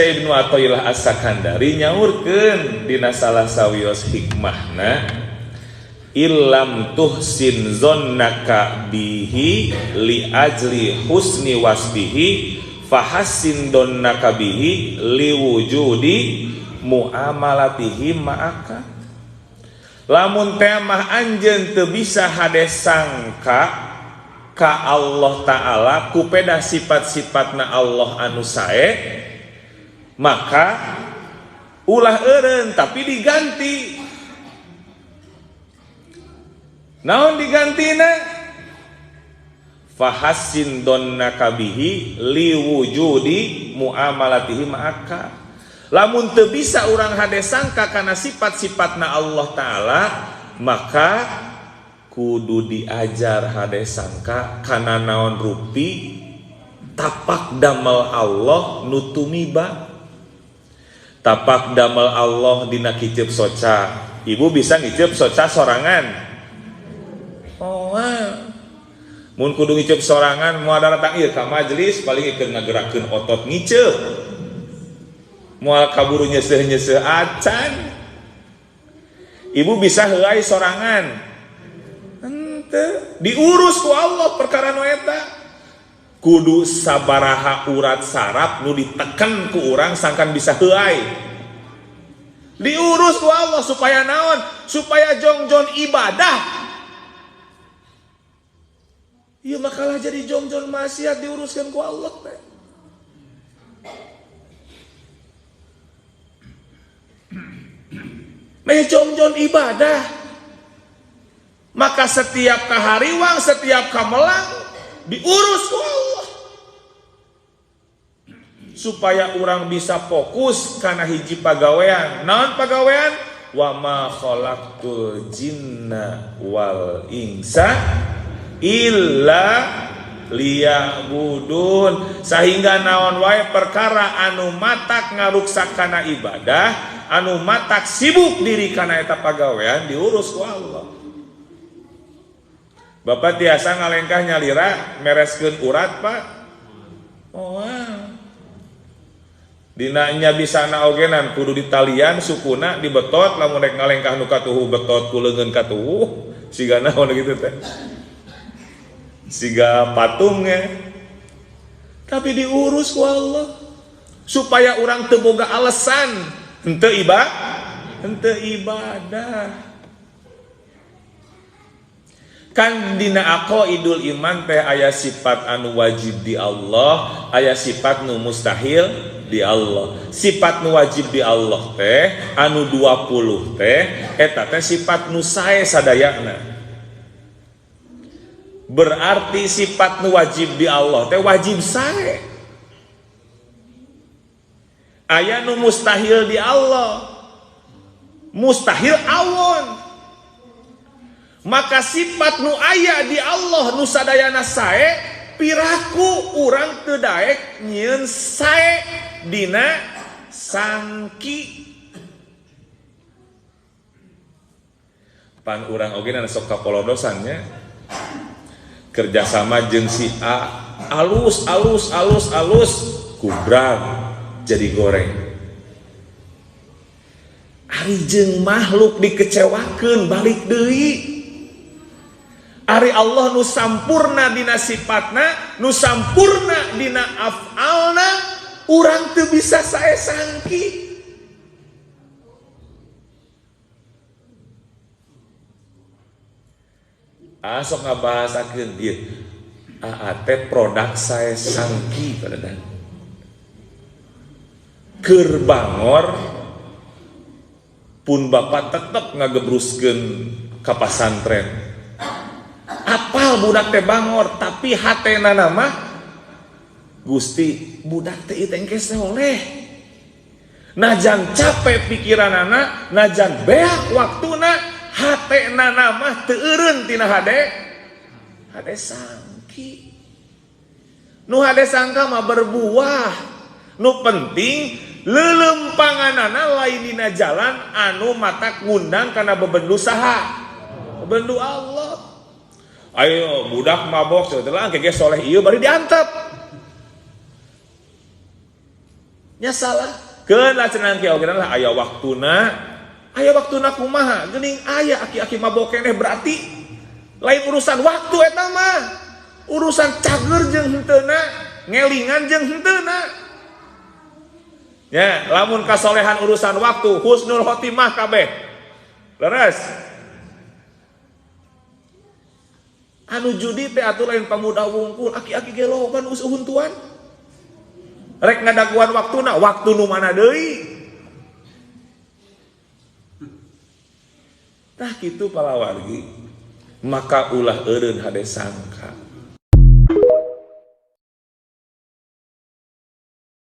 Ibnu Athaillah As-Sakandari nyaurkeun dina salah sawios hikmahna illam tuhsin zonnaka bihi li ajli husni wasbihi fahassin donnaka bihi liwujudi muamalatihi ma'aka. Lamun teh mah anjeun teu bisa hade sangka ka Allah Ta'ala kupeda sifat-sifatna Allah anu sae, maka ulah eureun tapi diganti. Naon digantina? Fahassin donnaka bihi liwujudi muamalatihi ma'aka. Lamun teu bisa urang hade sangka kana sifat-sifatna Allah Ta'ala, maka kudu diajar hade sangka kana naon rupi tapak damel Allah nu tumiba. Tapak damel Allah dina kiceup soca. Ibu bisa ngiceup soca sorangan? Oh, mun kudu ngiceup sorangan moal datang ieu ka majelis paling keur ngagerakeun otot ngiceup. Moal kaburu nyeuseuh-nyeuseuh acan. Ibu bisa heuay sorangan? Henteu, diurus ku Allah perkara nu eta. Kudu sabaraha urat saraf nu diteken ku urang sangkan bisa heuay. Diurus ku Allah supaya naon? Supaya jongjon ibadah. Ieu makalah jadi jongjon maksiat diuruskan ku Allah teh. Meh jongjon ibadah. Maka setiap kahariwang, setiap kamelang diurus ku Allah. Supaya orang bisa fokus kana hiji pagawean. Naon pagawean? Wa ma khalaqtul jinna wal insa illa liya'budun. Sehingga naon wae perkara anu matak ngaruksak kana ibadah, anu matak sibuk diri kana eta pagawean diurus ku Allah. Bapak tiasa ngalengkah nyalira mereskeun urat, Pak? Oh, wow. Dina nya bisana ogenan kudu ditalian sukuna dibetot lamun rek ngalengkah nu katuhu betot ku leungeun katuhu siga naon kitu teh. Siga patungnya. Tapi diurus ku Allah supaya urang teu boga alasan henteu henteu ibadah. Kan dina aqaidul iman teh aya sifat anu wajib di Allah, aya sifat nu mustahil di Allah. Sifat nu wajib di Allah teh anu 20 teh eta teh sifat nu sae sadayana. Berarti sifat nu wajib di Allah teh wajib sae. Aya nu mustahil di Allah. Mustahil awon. Maka sifat nu aya di Allah nu sadayana sae, piraku urang teu daek nyieun sae dina sangki. Pan urang oge na sok kapolodosan nya. Kerjasama jeung si A alus alus alus alus kubrang jadi goreng. Ari jeung makhluk dikecewakeun balik deui. Ari Allah nu sampurna dina sifatna, nu sampurna dina af'alna, urang teu bisa sae sangki. Sok ngabahasakeun ieu. AAT produk sae sangki padahal. Keur bangor pun bapak tetep ngagebruskeun ka pasantren. Apal budak teh bangor tapi hatena mah Gusti budak teh ieu teh engke soleh. Najan capek pikiranana, najan beak waktuna, hatena mah teu eureun tina hade hade sangki. Nu hade sangka mah berbuah. Nu penting leuleumpanganana lain dina jalan anu matak ngundang kana bebendu saha? Bebendu Allah. Ayo budak mabok setelah engke ge soleh ieu bari diantep. Nya salah. Keun lah cenah kieu oge lah aya waktuna. Aya waktuna kumaha? Geuning aya aki-aki mabok keneh berarti lain urusan waktu eta mah. Urusan cager jeung henteuna, ngelingan jeung henteuna. Ya, lamun kasolehan urusan waktu, husnul khotimah kabeh. Leres. Anu judi teh atuh lain pamuda wungkul, aki-aki ge loba nu geus uhuntuan. Rek ngadaguan waktuna, waktu nu mana deui? Tah kitu palawargi. Maka ulah eureun hade sangka.